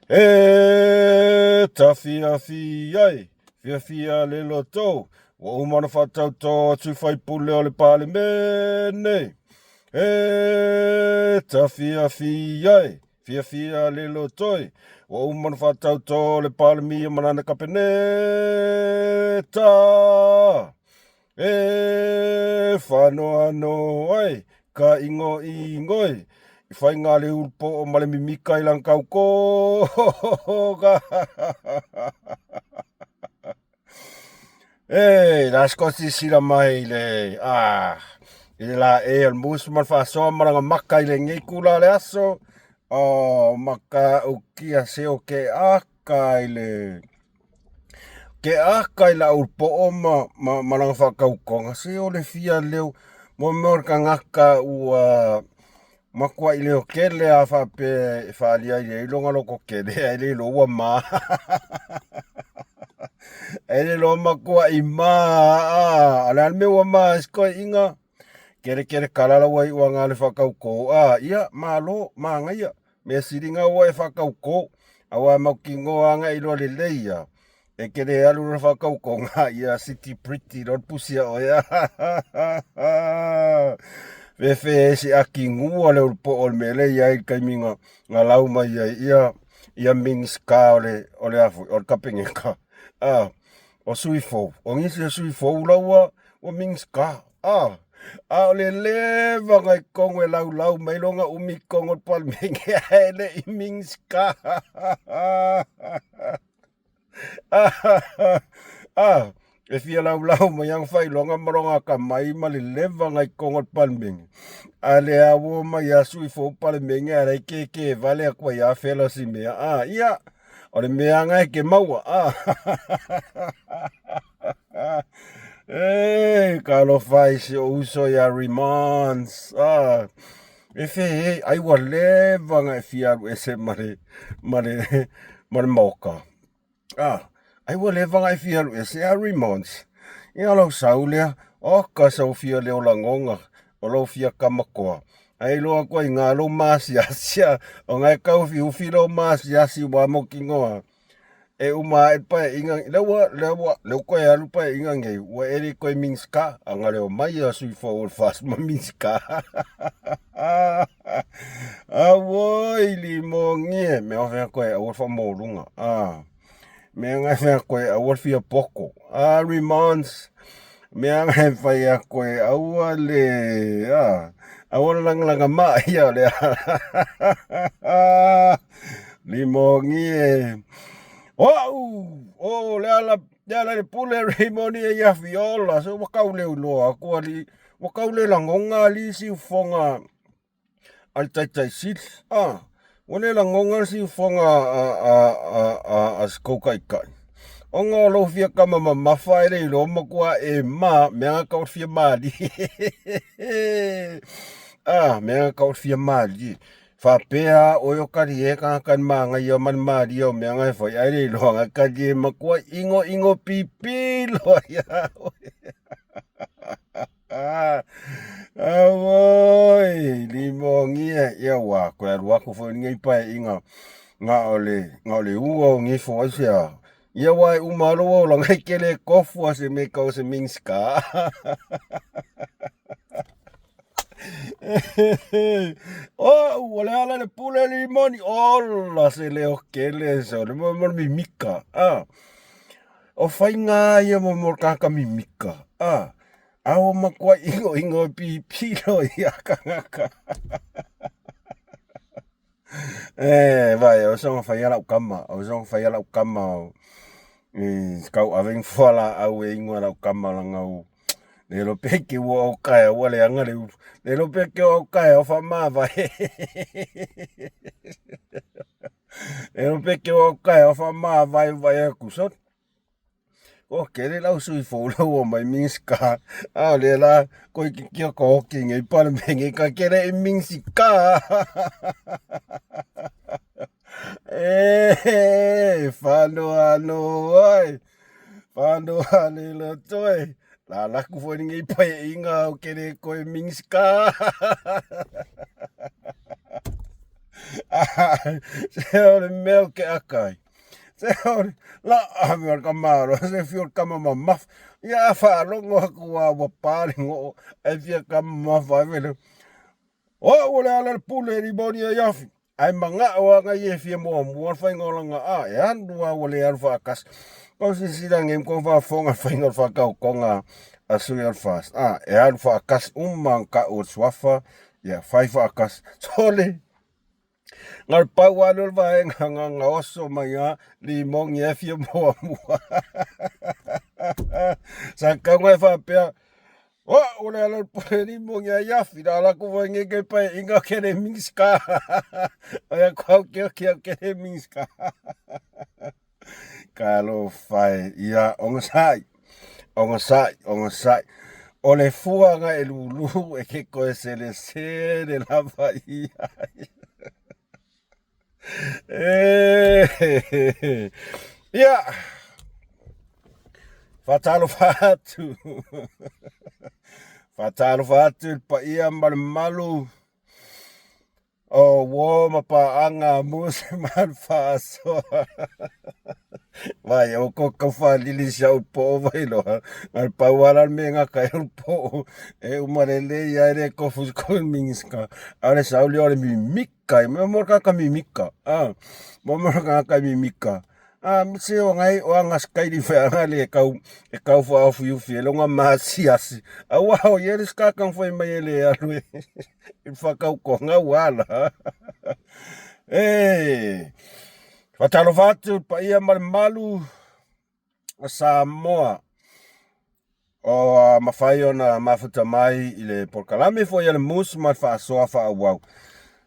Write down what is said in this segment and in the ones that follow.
E tafiafi ai, fiafia le loto, ua uma ona faatautō atu faipule o le Palemene. E tafiafi ai, fiafia le loto, ua uma ona faatautō le Palemia ma lana Kapeneta. E whanoano ai ka ingo ingoi i whai ngā le ulupo o ma le mimika i lang kau koga. E, la skosi sila mai le, ah, i le la e o le musu ma le whasoa ma langa maka i le ngei kula le aso. Oh, maka ukia seo ke aka i le, Ke aka i lau po'o ma, ma, ma lana faakaukoga, se o le fia leo, mo mea o le tagata ua matuai leo tele a faapea e faaalia ai ai lona loto tele ae le iloa ua ma. E le iloa matuai ma, a o le a le mea ua ma ai si toeaina? Kerekere kala lau ai ua le faatauto a ia malo manaia mea sili na ua e faatauto aua mautinoa ana iloa lelei ia e te le alu le faatautoga ia city pretty loa le pusi a oe fefe e se akinua le ulupo o le mea lea i ai le taimi na na lau mai ai ia ia Minista o le o le a foi o le Kapeneta a o sui fou o nisi o sui fou la ua ua Minista a a o le leva na i totonu e laulau mai lona umi i totonu o le Palemene ae le i Minista a e fia laulau mai ana faailoga ma lona atamai ma le leva na i totonu o le Palemene a le ua omai lava sui fou Palemene a o la e keke vale atu ai lava fela o si mea a ia o le mea lava e ke maua a e talofa i si ou uso ia Remons a e fe e ai ua leva ona e fia alu ese ma le ma le ma le maoka a ai ua leva ona e fia alu ese a Remons ia lou sau lea oka sau fia leo lagona o lou fia kamakoa ae iloa atu ai iga lou maasiasi ona e taufiufi lou maasiasi ua mautinoa e uma ae le paeaiga lea ua lea ua lea ua toe alu le paeaiga nei ua e le toe Minista ana le omai a sui fou o le FAST ma Minista auoi limogie mea o fea koe aua le faamaualuga a mea na e fai atu ai aua le fia poto a Remons mea na e fai atu ai aua le a aua le lagalaga mai ia o le limogie o au o le ala le ala le pule Raymond ia ia fiola so ua tau le iloa atu alii ua tau le lagona alii siufofoga a le taitai sili a ua le lagona le siufofoga a si kou taitai ona o lou fia tama mamafa e le iloa matua e ma mea na tau o le fia malie a mea na tau o le fia malie faapea oe o talie tagata i le manaia ma le malie o mea na e fai ae le iloa na talie matua inoino pipi loa ia oe. Auoi, limogia, ia ua toe alu atu foi lenei paeaiga na o le na o le ua o gifo ai sea. Ia ua e uma lou olaga e te le tofu a se mea tau o se Minista. Oh, ua le ala le pule limoni, ola se leo kele se o le mo mo mimika. Ah. O faiga ia mo mo tagata mimika. Ah. A ua matua inoino e pipilo ia kanaka. E, vai, o soga fai ala kama, o soga fai ala kama. E, kau ave fua la au e ingoa lau kama langa u. Le lo pe ke ua o kai ua le anga le u. Le lo pe ke o kai o fa ma vai. Le lo pe ke o kai o fa ma vai vai aku so. O kele lau sui fou lau o mai Minska. A o le la koi ki kia ko hoki ngei pale me ngei ka kele i Minska. E, whano ano ai. Whano ale lo toe. La laku foi ngei pai inga o kele koe Minska. Se o le mea o ke aka ai. Se o le la mea o le kamalo, se fia o le kama mamafa. Ia a faalogo aku a ua pa le goo, ae fia kama mamafa ai vele. O au o le ala le pule limoni ai afi. Ae manao lava ia e fia muamua le faiga o lana a e alu lava ua le alu faatasi. Kou silasila nei ma kou faafofoga i le faiga o le faatautoga a sui o le FAST a e alu faatasi uma ona tau o le suafa ia fai faatasi. Sole! Na o le pau lava lea o le vaega na ona oso mai lava limoni e fia muamua. Sa tatau ona e faapea, O au o le ala o le pule limoni ai afi la ala ku vai nge ke pae inga ke le minska. O ya kau ke ke ke le minska. Kalo fai ia ogasai. Ogasai, ogasai. O le fua nga e lulu e ke koe sele sele lava ia. E ia. Faatalofa atu. Faatalofa atu i le paia ma le mamalu o uo ma paaga a Mose ma le faasoa. Vai, o ko kau whalili si au po vai loa. Ngai pau ala le me ngaka e o po. E uma le le ia le kofu ko mingiska. Ale sauli o le mimika. E mo ka ka mimika. Ah, mo mo ka ka mimika. Ah, se o ngai o anga skaili fe anga le kau e kau fa ofu yufi e longa masiasi. Aua o ye ska kang foi mai ele alu. I whakau ko ngā wala. E, whatalofa atu le paia ma le malu o Samoa o a mawhai ona mafuta mai i le polokalame foi a le mus ma le faasoa faaauau.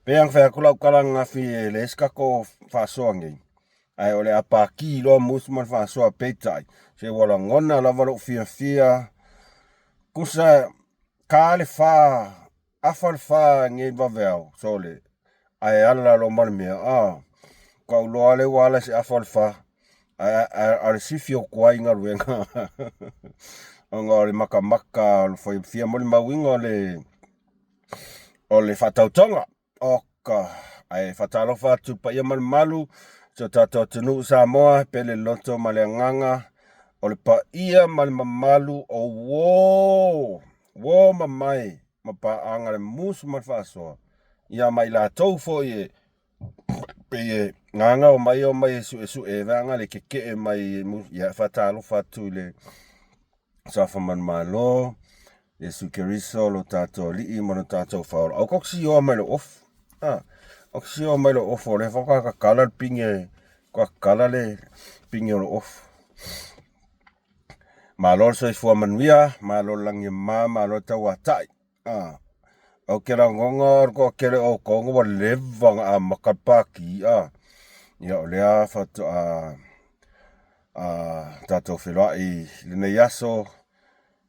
Pe ang whai aku lau kala ngafi e le eskako faasoa ngei. Ae o le a paki loa mus ma le faasoa peitai. Se ua lagona lava lou fiafia. Kusa ka le fa afa le fa ngei vaveao sole ae ala lo ma le mea a ka uloa le ua ala se afa le fa ae ae le sifi o kuai galuega ona o le makamaka o le fai fia molimauina o le o le faatautoga Oka, ae faatalofa atu paia ma le mamalu si o tatou atunuu Samoa, pele loto ma le agaga o le paia ma le mamalu o uo, uo ma mae ma paaga le musu ma le faasoa, ia ma i latou foi e pei e gaga o mai o mai e suesue e vaega le kekee mai ia faatalofa atu i le Suafa Manumalo, Iesu Keriso lo tatou Alii ma lo tatou Faaola. Au ka sioa mai lou ofu. Ah, au ka sioa mai lou ofu o lea faatoa kakala le pinge, kakala le pinge o lou ofu. Malo le soifua manuia, malo le lagi e mama, malo le tauatai. Ah, ou te lagona o le toatele o outou ua leva ona amata le pati. Ah, ia o lea faatoa tatou feiloai i lenei aso,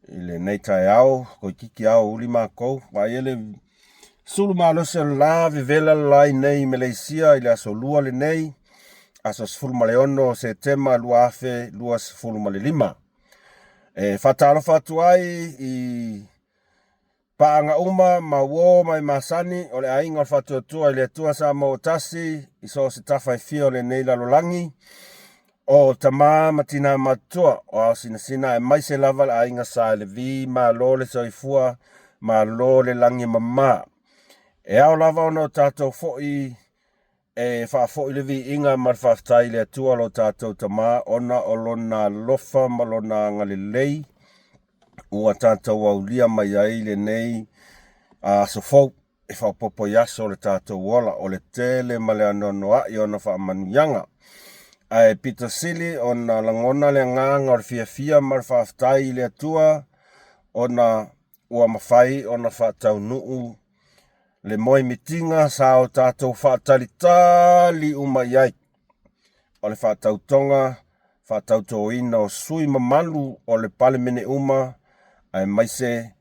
i lenei taeao, toeitiiti aoauli matou. Vaai le sulu malosi o le la vevela le la i inei i Maleisia i le aso Lua lenei, aso 16 o Setema 2025. E faatalofa atu ai i Paaga uma ma uo ma e masani o le aiga o le Faatuatua i le Atua Samoa ua tasi i so o se tafa e fia o lenei lalolagi, o tama ma tina matutua, o ao sinasina aemaise lava le aiga Sa Levi, malo le soifua, malo le lagi e mama. E ao lava ona o tatou foi E faafoi le viiga ma le faafetai i le Atua lo tatou Tama ona o Lona alofa ma Lona agalelei ua tatou aulia mai ai lenei aso fou e faaopoopo i aso o le tatou ola, o le tele ma le anoanoai o ona faamanuiaga. Ae pito sili ona lagona le agaga o le fiafia ma le faafetai i le Atua ona ua mafai ona faataunuu le moemitiga sa o tatou faatalitali uma i ai, o le faatautoga faatautoina o sui mamalu o le Palemene uma aemaise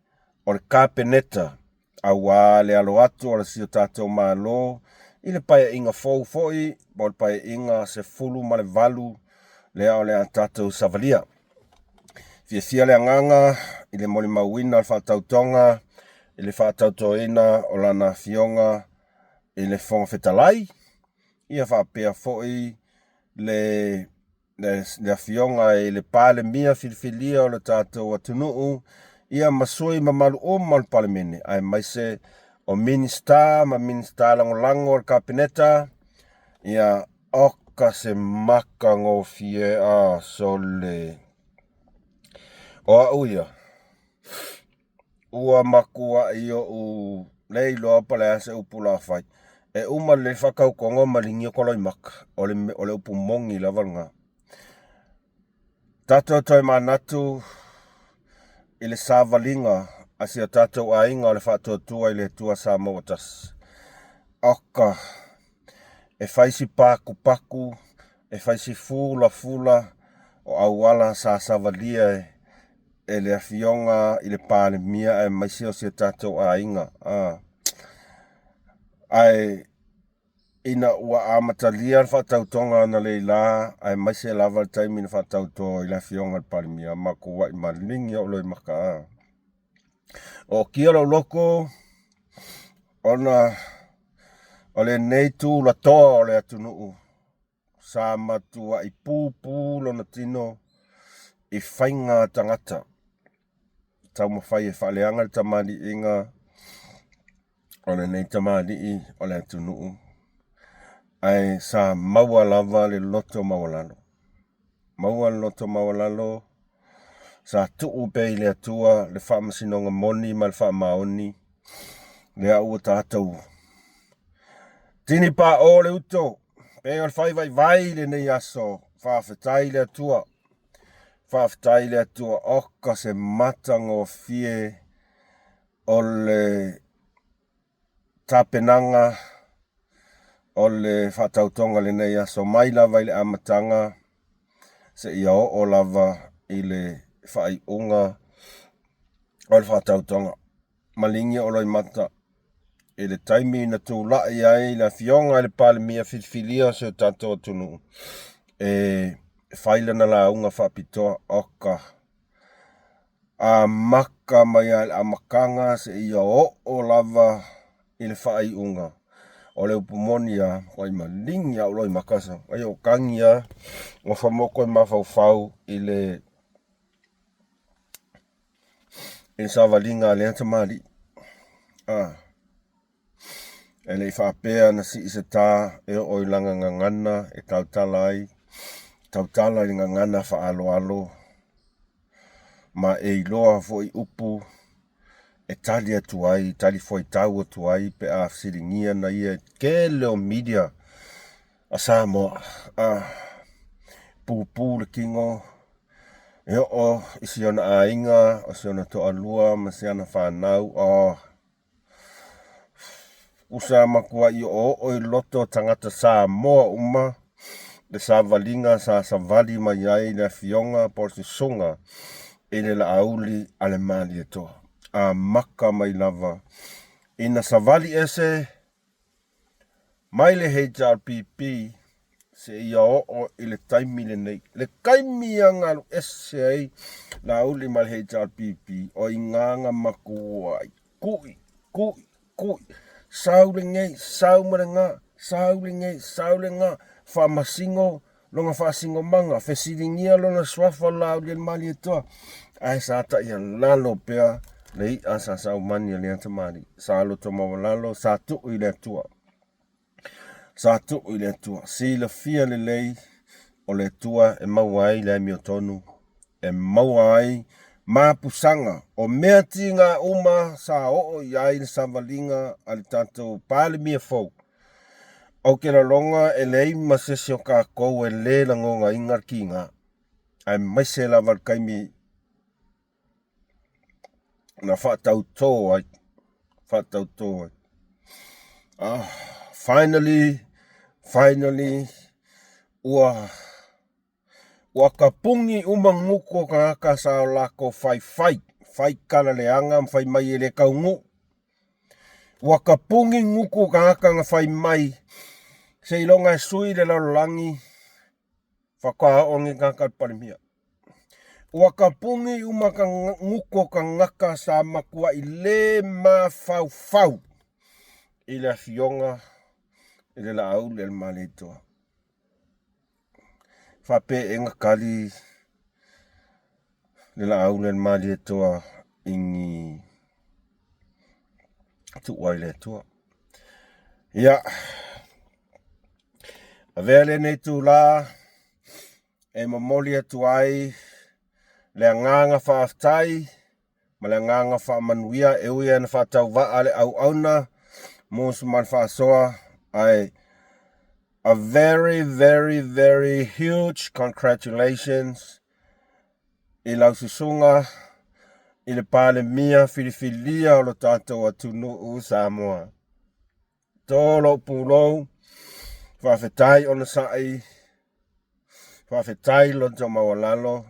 o le Kapeneta aua le alo atu o si o tatou Malo i le Paeaiga fou foi po o le Paeaiga 18 lea o le a tatou savalia. Fiafia le agaga i le molimauina o le faatautoga i le faatautoina o lana afioga i le Fofoga Fetalai, ia faapea foi le le Afioga i le Palemia filifilia o le tatou atunuu, ia ma sui mamalu uma o le Palemene, aemaise o Minisita ma Minisita Lagolago o le Kapeneta, ia oka se matagofie a sole. O au ia, ua matuai ou le iloa po o le a se upu o le a fai. E uma lelei le faatautoga o maligi ota loimata. O le upu moni lava lena. Tatou toe manatu i le savaliga a si o tatou aiga o le Faatuatua i le Atua Samoa ua Tasi. Oka, e fai si patupatu, e fai si fulafula o auala sa savalia e le Afioga i le Palemia aemaise o si o tatou aiga. Ae ina ua amatalia le faatautoga analeila, aemaise lava le taimi na faatauto ai le Afioga i le Palemia, matuai maligi ou loimata. Ootia lou loto ona o lenei tulatoa o le atunuu sa matuai pupu lona tino i faiga a tagata taumafai e faaleaga le tamaliiga o lenei tamalii o le atunuu, ae sa maua lava le loto maualalo. Maua le loto maualalo, sa tuu pea i le Atua le faamasinoga moni ma le faamaoni, lea ua tatou tini paʻo le uto, pei o le fai vaivai i lenei aso. Faafetai i le Atua, faafetai i le Atua, oka se matagofie o le tapenaga o le faatautoga i lenei aso, mai lava i le amataga seia oo lava i le faaiuga o le faatautoga. Maligi o Loimata i le taimi na tulai ai le Afioga i le Palemia filifilia o si o tatou atunuu e fai lana lauga faapitoa. Oka, amata mai lava i le amataga seia oo lava i le faaiuga. O le upu moni lava, ua maligi lava ou loimata sa, ai o tagi lava, nofo motu e mafaufau i le savaliga a lea tamalii. E le i faapea na sii se tā e oo i lana gagana e tautala ai, tautala i le gagana faaaloalo, ma e iloa foi upu e tali atu ai, tali fuaitau atu ai pe a fesiligia na ia e tele o media a Samoa. Pupu le tino e oo i si ona aiga, o si ona toalua ma si ana fanau. Usa matuai oooo i loto o tagata Samoa uma le savaliga sa savali mai ai le afioga po o le susuga i le Laauli a le Malietoa. Amata mai lava ina savali ese mai le HRPP seia oo i le taimi lenei. Le taimi ia na alu ese ai Laauli ma le HRPP, o i na matuai kuʻi, kuʻi, kuʻi, sau lenei, sau ma lena, sau lenei, sau lena, faamasino lona faasinomaga, fesiligia lona suafa o Laauli a le Malietoa, ae sa taialalo pea le i'a sa saumani a lea tamalii. Sa loto maualalo, sa tuu i le Atua. Sa tuu i le Atua. Silafia lelei o le Atua e maua ai le amiotonu, e maua ai mapusaga o mea tiga uma sa oo i ai le savaliga a le tatou Palemia fou. Ou te lagona e leai ma se isi o tatou e le lagonaina le tiga, aemaise lava le taimi na faatauto ai, faatauto ai. Finally, finally, ua tapuni uma gutu o tagata sa o latou faifai, fai tala leaga ma fai mai e le taunuu. Ua tapuni gutu o tagata na fai mai seiloga e sui le lalolagi faatoa oo nei tagata i le Palemia. Ua tapuni uma gutu o tagata sa matuai le mafaufau i le afioga i le Laauli a le Malietoa. Faapea kali le Laauli a le Malietoa i ni tuua i le Atua. Ia, avea lenei itulā e momoli atu ai le agaga faafetai ma le agaga faamanuia e ui ina faatauvaa le auauna Musu ma le Faasoa, ae a very, very, very huge congratulations i lau susuga i le Palemia filifilia o lo tatou atunuu Samoa. To lou pulou, faafetai onosai, faafetai loto maualalo,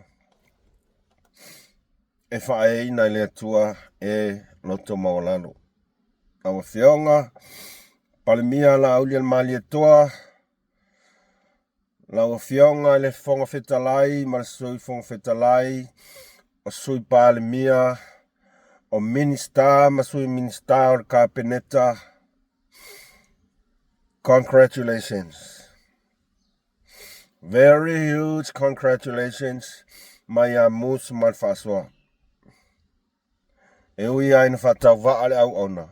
e faaeaina e le Atua e loto maualalo. Lau Afioga, Palemia Laauli a le Malietoa, lau Afioga i le Fofoga Fetalai ma le Sui Fofoga Fetalai, o Sui Palemia, o Minisita ma Sui Minisita o le Kapeneta, congratulations. Very huge congratulations mai ia Musu ma le Faasoa. E ui lava ina faatauvaa le auauna,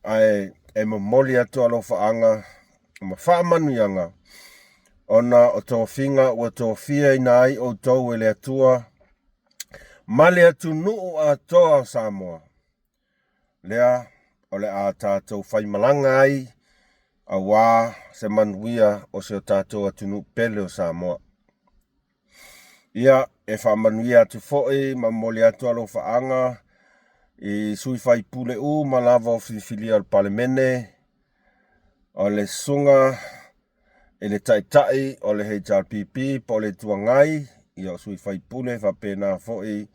ae e momoli atu alofaaga ma faamanuiaga ona o tofiga ua tofiaina ai outou e le Atua ma le atunuu atoa o Samoa. Lea o le a tatou faimalaga ai auā se manuia o si o tatou atunuu pele o Samoa. Ia, e faamanuia atu foi ma momoli atu alofaaga i sui faipule uma lava o filifilia o le Palemene, o le susuga i le Taitai o le HRPP po o le Itu Agai, ia o sui faipule, faapena foi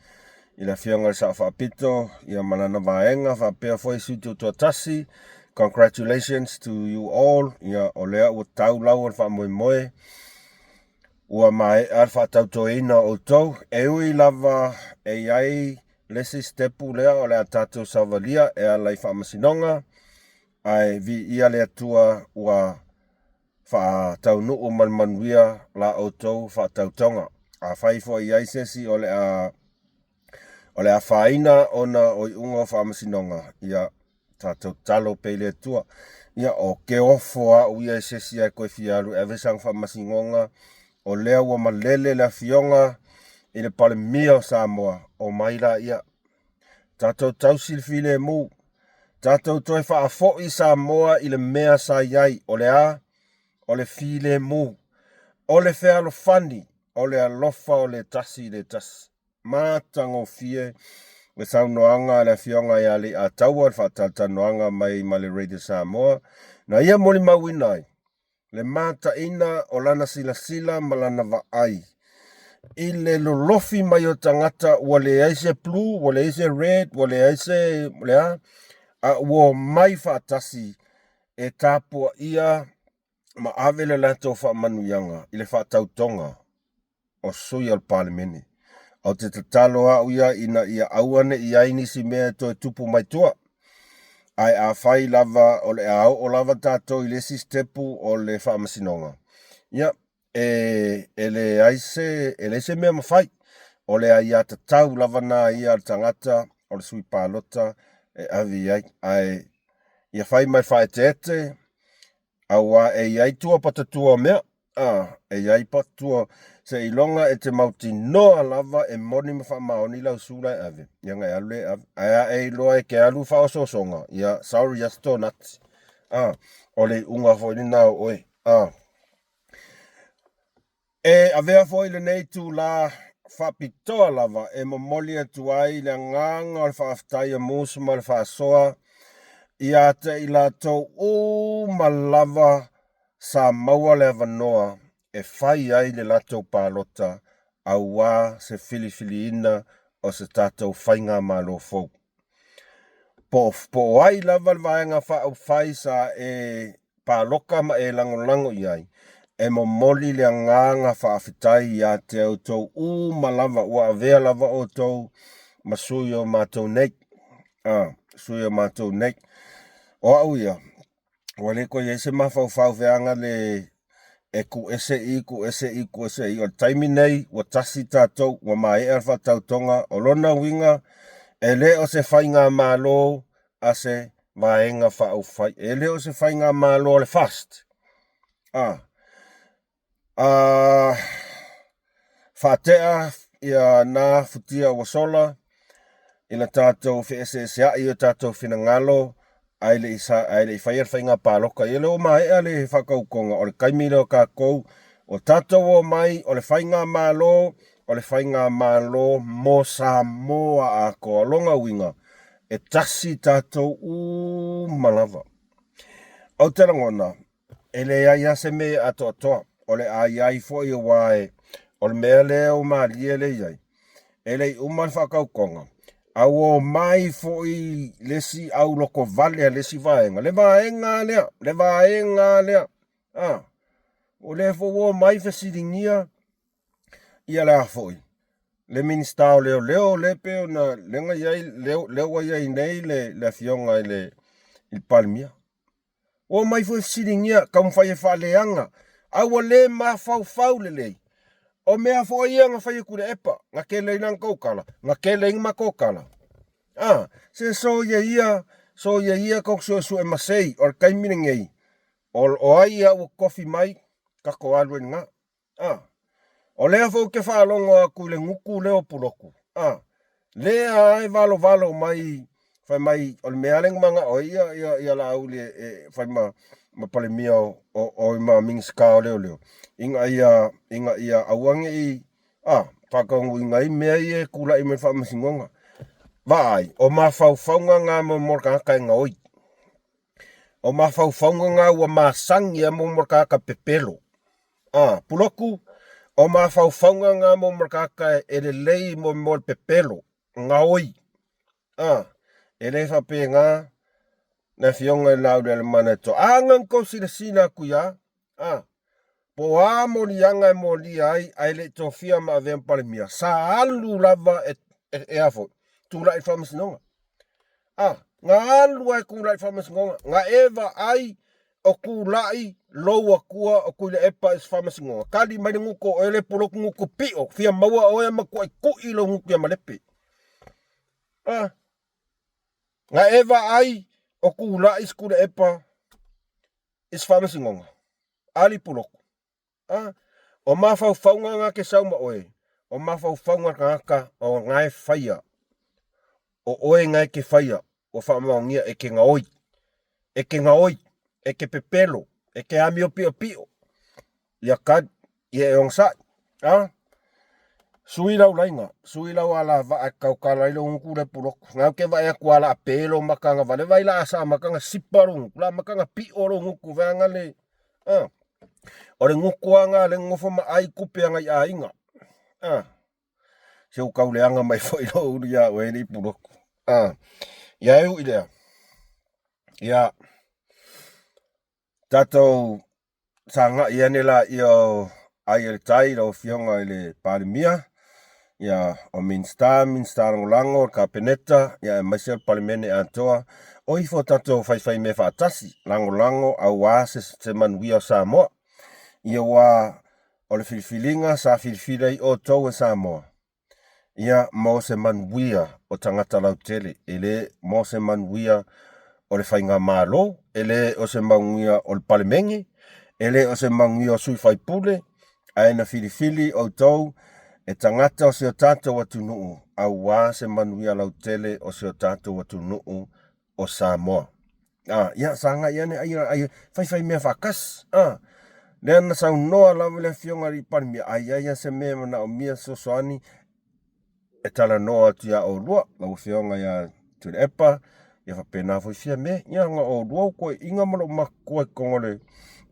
i le Afioga i le Sao Faapito ia ma lana vaega, faapea foi sui tutoatasi. Congratulations to you all. Ia, o lea ua tau lau o le faamoemoe, ua maea le faatautoina o outou. E ui lava e i ai le isi sitepu lea o le a tatou savalia e ala i faamasinoga, ae viia le Atua ua faataunuu ma le manuia la outou faatautoga. Afai foi e i ai se isi o le a afaina ona o iuga o faamasinoga, ia tatou tatalo pea i le Atua. Ia, o ke ofo au ia i se isi ae toe fia alu e ave sana faamasinoga, o lea ua malele le Afioga i le Palemia o Samoa, omai laia. Tatou tausi le filemu, tatou toe faafoi Samoa i le mea sa i ai, o le a? O le filemu, o le fealofani, o le alofa o le tasi i le tasi. Matagofie le saunoaga a le Afioga ia Leiataua i le faatalatalanoaga mai ma le Radio Samoa, na ia molimauina ai le mataina o lana silasila ma lana vaai i le lolofi mai o tagata, ua leai se blue, ua leai se red, ua leai se lea, a ua omai faatasi e tapuaia ma ave le latou faamanuiaga i le faatautoga o sui o le Palemene. Ou te tatalo au ia ina ia aua ne i ai nisi mea e toe tupu mai tua. Ae afai lava o le a oo lava tatou i le isi sitepu o le faamasinoga, ia, e leai se mea mafai. O le aiatatau lava na ia a le tagata o le sui palota e ave i ai. Ae ia fai mai faaeteete, auā e i ai tua patatua o mea. E i ai patatua seiloga e te mautinoa lava e moni ma faamaoni lau sula e ave, ia ona e alu lea e ave. Ae a e iloa e te alu faaosoosoga, ia, sorry just not. O le iuga foi lena o oe. E avea foi lenei itulā faapitoa lava e momoli atu ai le agaga o le faafetai a Musu ma le Faasoa ia te i latou uma lava sa maua le avanoa e fai ai le latou palota auā se filifiliina o se tatou faigamalo fou. Po o ai lava le vaega faaupufai sa e paloka ma e lagolago i ai, e momoli le agaga faafetai ia te outou uma lava, ua avea lava outou ma sui o matou nei. Sui o matou nei. O au ia, Ua le toe i ai se mafaufau feaga le e tuu ese i, tuu ese i, tuu ese i. O le taimi nei, ua tasi tatou, ua maea le faatautoga. O lona uiga, e le o se faigamalo a se Vaega Faaupufai. E le o se faigamalo a le FAST. Faatea ia na futia ua sola ina tatou feeseeseai i o tatou finagalo ae le i faia le faiga palota. Ia lea ua maea le faatautoga, o le taimi lea o tatou, ua tatou omai, o le faigamalo, o le faigamalo mo Samoa atoa. O lona uiga, e tasi tatou uma lava. Ou te lagona, E leai lava se mea e atoatoa, o le a i ai foi aua e, o le mea lea ua malie lea e i ai, e le i uma le faatautoga, a ua omai foi le isi au lotovale a le isi vaega, le vaega lava lea, le vaega lava lea, a, o lea foi ua omai fesiligia ia le a foi, le Minisita o Leoleo lea pei ona, lea na i ai, lea ua i ai nei le Afioga i le Palemia. Ua omai foi fesiligia, taumafai e faaleaga, a ua le mafaufau lelei. O mea foi ia na fai e Tuilaepa, na tele ai lana tautala, na tele ai na matou tala. A, se soia ia, soia ia tou te suesue masei, o le taimi lenei, o ai a ua tofi mai, tatou alu ai i lena. A, o lea foi ou te faalogo atu i le gutu lea o Pulotu, a, lea lava e valovalo mai, fai mai o le mea lava lea na manao ai ia, ia, ia Laauli e, e fai ma, ma Palemia o, o, o ma Minisita o Leoleo, ina ia, ina ia aua ne i, a, faataunuuina ai mea ia e tulai mai i le faamasinoga. Vaai, o mafaufauga na mo, mo le tagata e gaoi. O mafaufauga na ua masani a mo mo le tagata pepelo. A, Pulotu, o mafaufauga na mo mo le tagata e lelei mo mo le pepelo, gaoi. A, e le faapena le Afioga i le Laaulialemalietoa. A na na tou silasila atu i a? A, po o a moliaga e molia ai ae le i tofia ma avea ma Palemia, sa alu lava e, e, e a foi, tulai i le faamasinoga. A, na alu lava e tulai i le faamasinoga, na e vaai o tulai lou atua o Tuilaepa i se faamasinoga, tali mai le gutu o oe le Pulotu gutu pio, fia maua oe ma matuai tui lou gutu ia malepe. A, na e vaai o tulai se Tuilaepa i se faamasinoga, ali Pulotu. A, o mafaufauga na ke sau ma oe, o mafaufauga tagata o na e faia, o oe na e ke faia, ua faamaonia e ke gaoi, e ke gaoi, e ke pepelo, e ke amio piopio, ia kali, ia e ogasai. A, sui lau laina, sui lau alavaa e tautala ai lou gutu lea Pulotu. Na ou te vaai atu a la pe lou makaga vale, vai la sa makaga sipa lou gutu, la makaga pio lou gutu, veaga le, a. O le gutu lava lena lea nonofo ma ai tupe a nai aiga. A. Se ua tau leaga mai foi lou ulu ia oe alii Pulotu. A. Ia e ui lea. Ia tatou sagai ane laia o ai a le tai lau Afioga i le Palemia, ia o Minisita, Minisita Lagolago, le Kapeneta, ia aemaise le Palemene atoa. O ifo tatou faifaimea faatasi, lagolago aua se, se manuia o Samoa. Ia aua o le filifiliga sa filifili ai outou e Samoa, ia mo se manuia o tagata lautele, e le mo se manuia o le faigamalo, e le o se manuia o le Palemene, e le o se manuia o sui faipule, ae na filifili outou e tagata o si o tatou atunuu aua se manuia lautele o si o tatou atunuu o Samoa. A, ia, sagai ane ai, ai faifai mea faatasi. A, lea na saunoa lava le Afioga i le Palemia, a i ai lava se mea e manaomia fesoasoani, e talanoa atu iā oulua, lau Afioga ia Tuilaepa, ia faapena foi Fiame. Ia na o oulua ua toeaiina ma lou matutua i totonu o le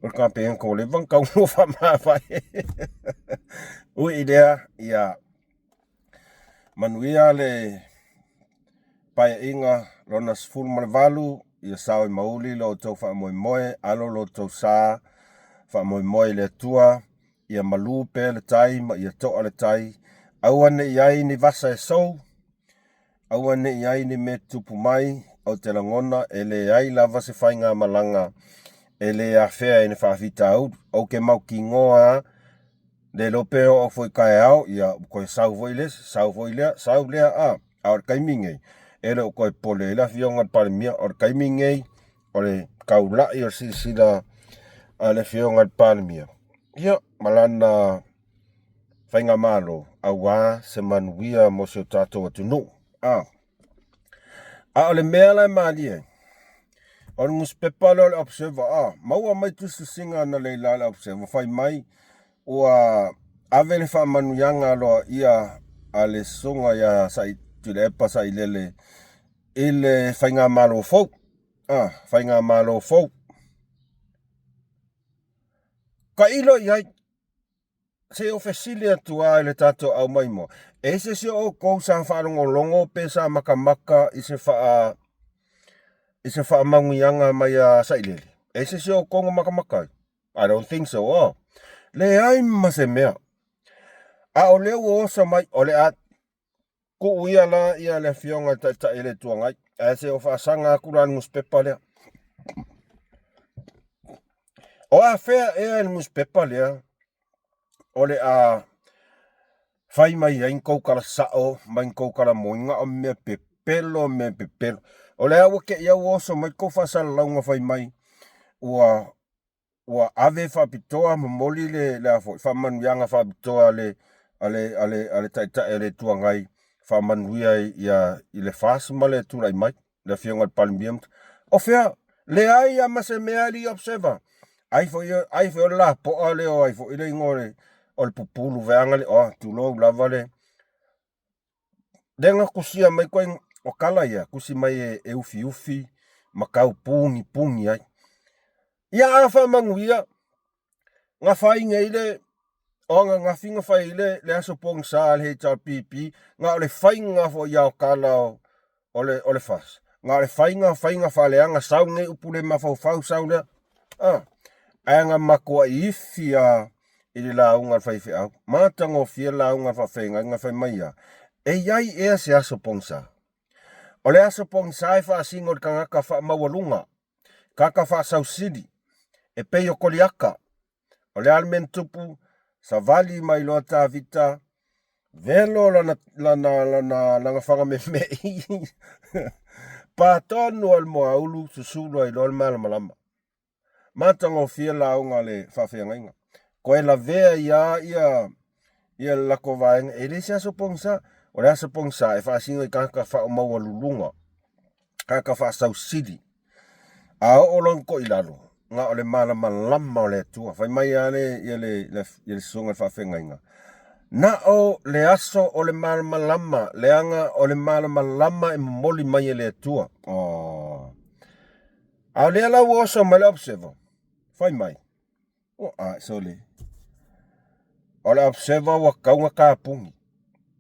o le Kapeneta ua leva ona taunuu faamavae. Ui i lea, ia manuia le Paeaiga lona 18, ia sao i mauli lo outou faamoemoe, alo lo outou sa faamoemoe i le Atua, ia malu pea le tai ma ia toa le tai, aua ne i ai ni vasa e sou, aua ne i ai ni mea tutupu mai, ou te lagona e leai lava se faigamalaga. E le afea i le faafitauli. Ou te mautinoa lava, le iloa pe oo foi taeao, ia ua toe sau foi le isi, sau foi lea, sau lea, a. A o le taimi lenei, e le o toe popole ai le Afioga i le Palemia. O le taimi lenei, o le taulai o le silasila a le Afioga i le Palemia, ia, ma lana faigamalo, aua se manuia mo si o tatou atunuu. A o le mea la e malie ai, o le nusipepa lea o le Observer, a maua mai tusitusiga analeila a le Observer, fai mai ua ave le faamanuiaga aloaia a le susuga ia Tuilaepa Sailele i le faigamalo fou. A, faigamalo fou. Tailo i ai. Se i ou fesili atu lava i le tatou aumaimoa, e i ai se isi o outou sa faalogologo pe sa matamata i se faa i se faamanuiaga mai a Sailele? E i ai se isi o outou na matamata ai? I don't think so, oh. Leai ma se mea. A o lea ua oso mai, o le a tuu ia la ia le afioga i le Taitai o le Itu Agai, ae se i ou faasaga atu la i le nusipepa lea. O afea ea i le nusipepa lea o le a fai mai ai ni tou tala sao ma ni tou tala moni, na o mea pepelo, mea pepelo. O lea ua te i ua oso mai tou faasalalauga fai mai ua ua ave faapitoa momoli le, le a foi, faamanuiaga faapitoa a le, a le, a le, a le Taitai o le Itu Agai faamanuia ia, i le FAST ma le tulai mai, le Afioga i le Palemia. O fea? Leai lava ma se mea alii Observer. Ai foi, ai foi o le lapoa lea o ai foi le igoa o le, o le pupulu vaeaga le, oh, tulou lava le, lea na tusia mai koe, o tala ia, tusi mai e, e ufiufi ma tau pugipuni ai. Ia a faamanuia, na fai nei le, o ananafi na fai ai le, le aso pogisa a le HRPP, na o le faiga foi ia o tala o, o le, o le FAST. Na o le faiga, faiga faaleaga, sau nei upu le mafaufau, sau lea. Ah, ae na matuai ifi a i le lauga a le faifeau. Matagofie le lauga a le faafeagaiga fai mai a, e i ai ea se aso pogisa? O le aso pogisa e faasino i le tagata faamaualuga, tagata faasausili, e pei o Koliata. O le a le mea na tupu? Savali mai loa Tavita, velo lana, lana, lana, lana faga memeʻi. Pa tonu o le moaulu, susulu ai loa le malamalama. Matagofie lauga a le faafeagaiga. Toe lavea ia ia ia le lako vaega, e le se aso pogisa. O le aso pogisa e faasino i tagata faaumaualuluga, tagata faasausili. A oo loa ina toilalo, na o le malamalama o le Atua. Fai mai lava le, ia le, le, ia le susuga i le faafeagaiga, na o le aso o le malamalama, leaga o le malamalama e momoli mai e le Atua. Oh. A o lea la ua oso mai le Observer, fai mai, ua a, sole. O le Observer ua tatau ona tapuni.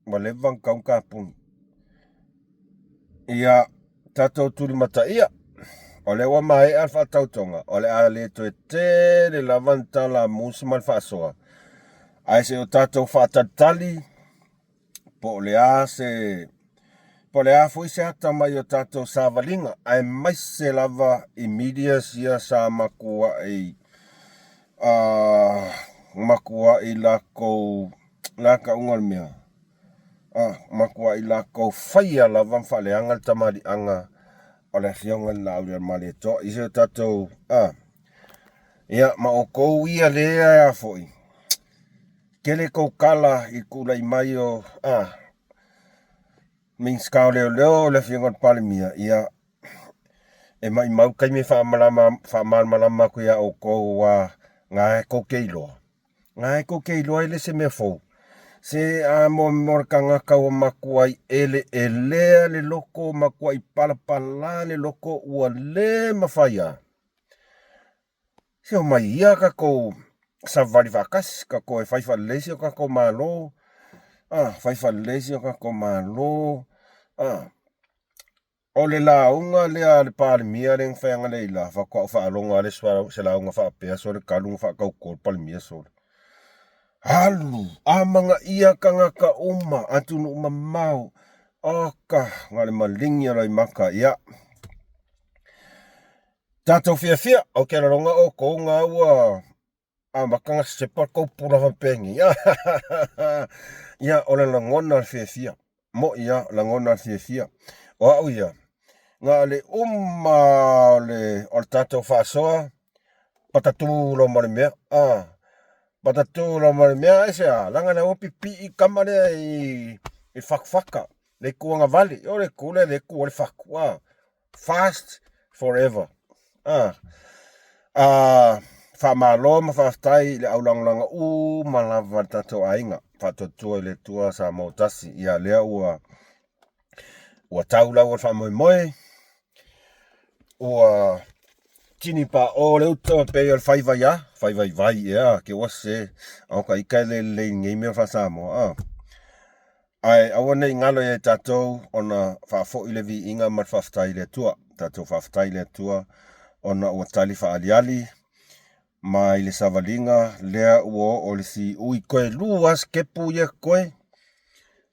Ua leva ona tatau ona tapuni. Ia, tatou tulimataia, o lea ua maea le faatautoga, o le a le toe tele lava ni tala a musi ma le faasoa, ae se i o tatou faatalitali po o le a se po o le a foi se ata mai o tatou savaliga, aemaise lava i medias ia sa matuai matuai latou la tauga o le mea matuai latou faia lava ma faaleaga le tamaliiaga o le Afioga i le Laaulialemalietoa i si o tatou ia ma outou ia lea foi Tele tou tala i tulai mai o a Minisita o Leoleo le Afioga i le Palemia, ia e maumau taimi e faamalamalama atu ia outou aua na e tou te iloa. Na e tou te iloa e le se mea fou. Se a mo le tagata ua matuai eleelea le loto, matuai palapala le loto ua le mafai lava. Se omai ia tatou savali faatasi, tatou e fai faalelei si o tatou Malo, a, fai faalelei si o tatou Malo, a. O le lauga lea a le Palemia lea na fai analeila, faatoa ou faalogo lava le se lauga faapea sole talu ona faatauto le Palemia sole. Alu, amanaia tagata uma, atunuu mamao, oka, na o le maligi o loimata, ia. Tatou fiafia, ou te laloga outou na ua amata ona sesepa le tou pula faapenei. Ia, o le lagona o le fiafia. Mo'i lava, lagona o le fiafia. O au ia, na o le uma o le, o le tatou faasoa, patatū loa ma le mea. Ah, patatū loa ma le mea, aisea? Leaga la ua pipii tama lea i, i fatufata, le itu agavale. O le itu lea le tu ai le fatu. Ah, fast forever. Ah, ah, faamalo ma faafetai i le aulagolago uma lava a le tatou aiga faatuatua i le Atua Samoa tasi. Ia lea ua ua tau lau o le faamoemoe, ua tini paʻō le uta pei o le fai vai a, fai vaivai ea, ke ua sese, ao ka ita e le lelei i nei mea faa-Samoa, a. Ae aua ne i galo ia i tatou ona faafoi le viiga ma le faafetai i le Atua. Tatou faafetai i le Atua ona ua tali faaaliali mai le savaliga lea ua oo i le siui. Toe lua sitepu ia totoe.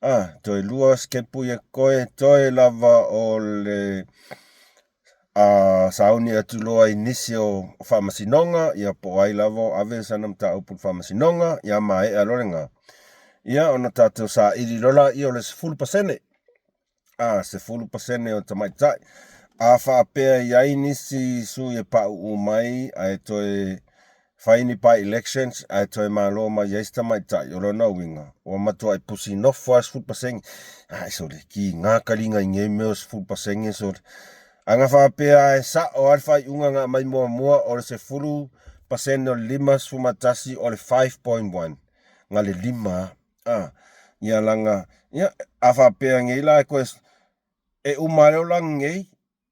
A, toe lua sitepu ia totoe, toe lava o le a sauni atu loa i nisi o faamasinoga, ia po o ai lava o ave sana mataupu i le faamasinoga, ia maea loa lena, ia ona tatou saili loa laia o le 10%. A, 10% o tamaitai. A faapea e i ai nisi sui e pauu mai ae toe fai ni by-elections ae toe malo mai ai se tamaitai, o lona uiga, ua matuai pusi nofo lava le 10%. Ai sole, kiga taliga i nei mea o 10% sole. A na faapea e sao lava le faaiuga na aumai muamua o le 10% o le 51 o le 5.1, na le 5 lava. A, ia laga, ia, a faapea nei la e toe, e uma lava le olaga nei,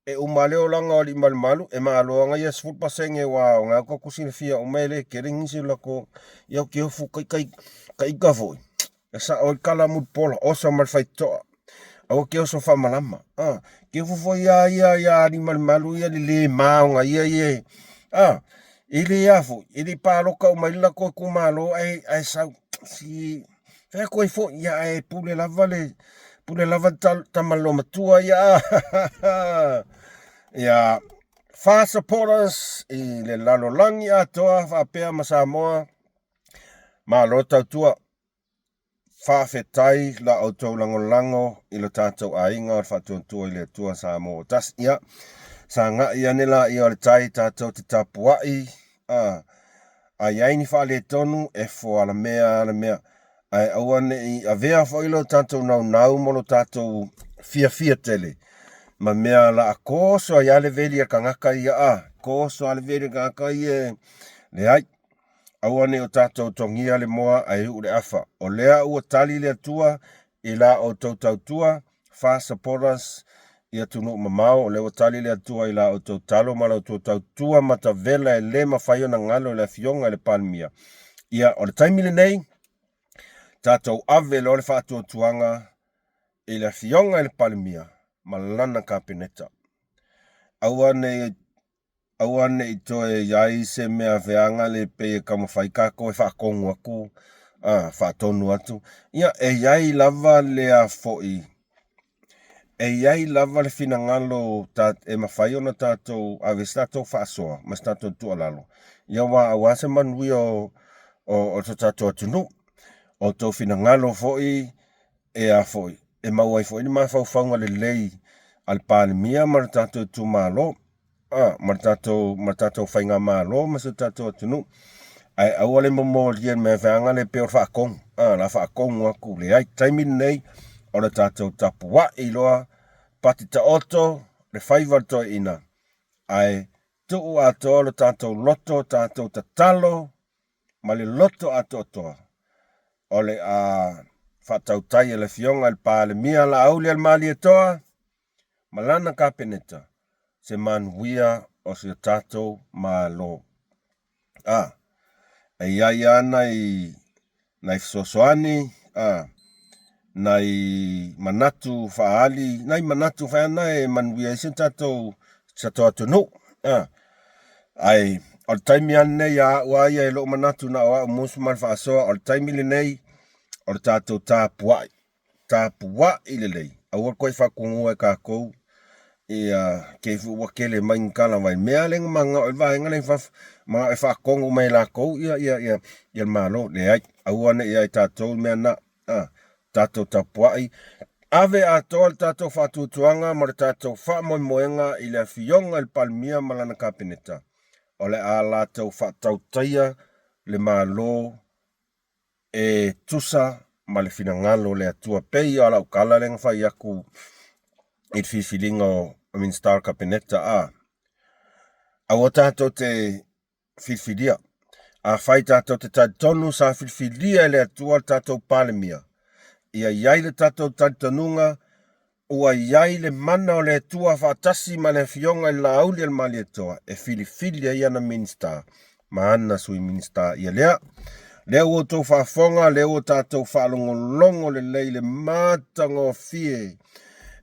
e uma lava le olaga o alii ma le malu, e malo lava ia 10% aua o lena tou te silafia uma e le tele nisi o latou, ia ou te ofo ita ita foi, e sao ai le tala a Mulipola, oso ma le faitotoa, aua te oso faamalama. A, te ofo foi ia ia ia alii ma le malu ia le le ma ona ia ia, a, e le a foi, e le i palota uma ai le latou itumalo ae, ae sau, si, fai atu ai foi, ia ae pule lava le, pule lava le tama loomatua ia, a, ia, FAR supporters i le lalolagi atoa faapea ma Samoa, malo tautua. Faafetai la outou lagolago i lo tatou aiga o le Faatuatua i le Atua Samoa ua tasi. Ia, sagai ane laia o le tai tatou te tapuai, a, a i ai ni faaletonu, e fo alamea alamea. Ae aua ne i avea foi lo tatou naunau ma lo tatou fiafia tele ma mea la a toso ai lava le veli a le tagata ia, a, toso lava le veli a le tagata ia, leai. Aua ne i o tatou togia le moa ae uu le afa. O lea ua tali le Atua i la outou tautua, FAR supporters, i atunuu mamao, o lea ua tali le Atua i la outou talo ma la outou tautua matavela e le mafai ona galo i le Afioga i le Palemia. Ia, o le taimi lenei, tatou ave loa le faatuatuaga i le Afioga i le Palemia ma lana Kapeneta. Aua ne i Aua ne i toe i ai se mea feaga le pei e taumafai tatou e faatonu atu, a, faatonu atu. Ia, e i ai lava le a foi, e i ai lava le finagalo ta, e mafai ona tatou ave se tatou faasoa ma se tatou tuualalo, ia aua, aua se manuia o, o, o so tatou atunuu. O outou finagalo foi e a foi, e maua ai foi ni mafaufauga lelei a le Palemia ma le tatou itumalo. a, ma le tatou, ma le tatou faigamalo ma si o tatou atunuu. Ae aua le momolia i le mea feaga lea pei o le faatonu. A, la faatonu atu, leai. Taimi lenei, o le tatou tapuai loa, pati taoto, le faiva o le toeaina, ae tuu atoa lo tatou loto, tatou tatalo ma le loto atoatoa, o le a faatautai e le Afioga i le Palemia Laauli-a-le-Malietoa, ma lana Kapeneta se manuia o si o tatou Malo. A, e i ai lava nai, nai fesoasoani, a, nai manatu faaali, nai manatu foi ana e manuia ai si o tatou, si o tatou atunuu. A, ae o le taimi lava lenei a au lava ia i lou manatu na o au musu ma le faasoa, o le taimi lenei o le tatou tapuai. Tapuai lelei, aua le toe faatugua e tatou. Ia, kei foi ua tele mai ni tala vai mea le na manao i vaega lea i fafo, manao e faatonu mai e latou ia ia ia ia le Malo. Leai, aua ne i ia i tatou le mea na. A, tatou tapuai, ave atoa le tatou faatuatuaga ma le tatou faamoemoega i le Afioga i le Palemia ma lana Kapeneta, o le a latou faatautaia le Malo e tusa ma le finagalo o le Atua. Pei lava o lau tala lea na fai atu i le filifiliga o Minisita o le Kapeneta, a, aua tatou te filifilia. Afai tatou te talitonu sa filifilia e le Atua le tatou Palemia, ia i ai le tatou talitonuga ua i ai le mana o le Atua faatasi ma le Afioga i le Laauli a le Malietoa e filifili ai ana Minisita ma ana Sui Minisita. Ia lea, lea ua outou faafofoga, lea ua tatou faalogologo lelei i le matagofie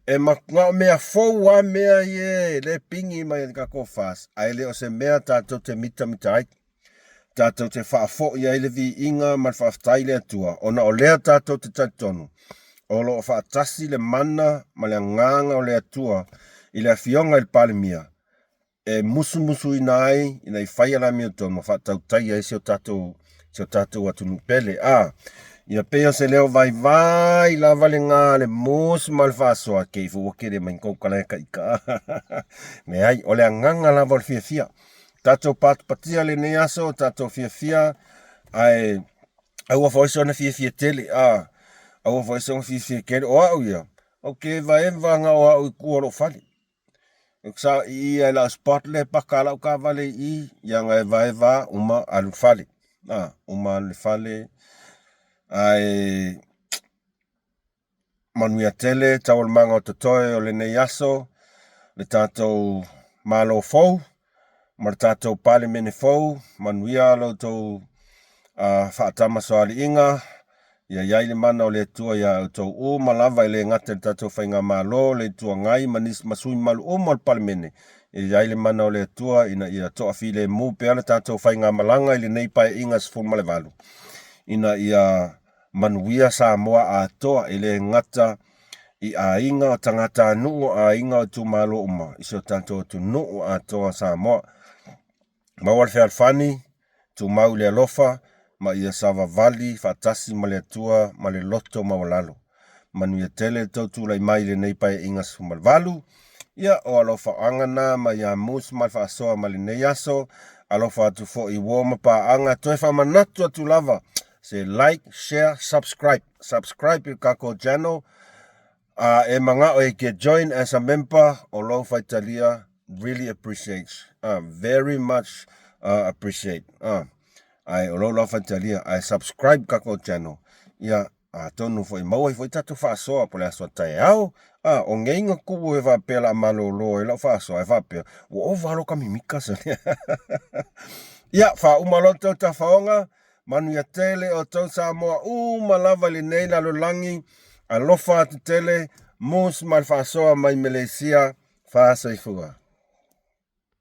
e na o mea fou lava mea ia e le pigi mai e le tatou FAST, ae le o se mea tatou te mitamita ai. Tatou te faafoi ai le viiga ma le faafetai i le Atua, ona o lea tatou te talitonu o lo o faatasi le mana ma le agaga o le Atua i le Afioga i le Palemia e musumusuina ai ina ia faia le amiotonu ma faatautaia ai si o tatou si o tatou atunuu pele. A, ia pei o se leo vaivai lava lena a le musu ma le faasoa, kei foi ua tele mai kou tala e taʻita. Leai, o le agaga lava o le fiafia. Tatou patupatia lenei aso, tatou fiafia, ae aua foi soona fiafia tele, a, aua foi soona fiafia tele. O au ia, ou te evaeva na o au i tua o lou fale. Ou te saoiia i lau spot lea e paka ai lau taavale i i, ia na evaeva uma alu i le fale. A, uma alu i le fale, ae manuia tele taualumaga o totoe o lenei aso, le tatou Malo fou ma le tatou Palemene fou, manuia lo outou faatamasoaliiga, ia i ai le mana o le Atua iā outou uma lava, e le gata i le tatou Faigamalo, le Itu Agai ma nisi ma sui mamalu uma o le Palemene, ia i ai le mana o le Atua ina ia toafilemu pea le tatou faigamalaga i lenei Paeaiga 18, ina ia manuia Samoa atoa, e le gata i aiga o tagatanuu, o aiga o itumalo uma i si o tatou atunuu atoa o Samoa. Maua le fealofani, tumau i le alofa, ma ia savavali faatasi ma le Atua ma le loto maualalo. Manuia tele le tou tulai mai i lenei Paeaiga 18. Ia, o alofaaga na mai ia Moose ma le faasoa mai lenei aso. Alofa atu foi i uo ma paaga, toe faamanatu atu lava, se like, share, subscribe. Subscribe i le tatou channel. A e manao e ke join as a member o lou faitalia, really appreciate, very much appreciate. Ae o lou lava faitalia, ae subscribe tatou channel. Ia, atonu foi maua ai foi tatou faasoa po o le aso a taeao. A, o nei na tuu e faapea o le a malolo ai lau faasoa, ae faapea, ua ova loa ka mimita. Ia, faauma loa le tou tafaoga. Manuia tele outou Samoa uma lava i lenei lalolagi. Alofa atu tele, Moose ma le faasoa mai Meleisia. Faasoifua.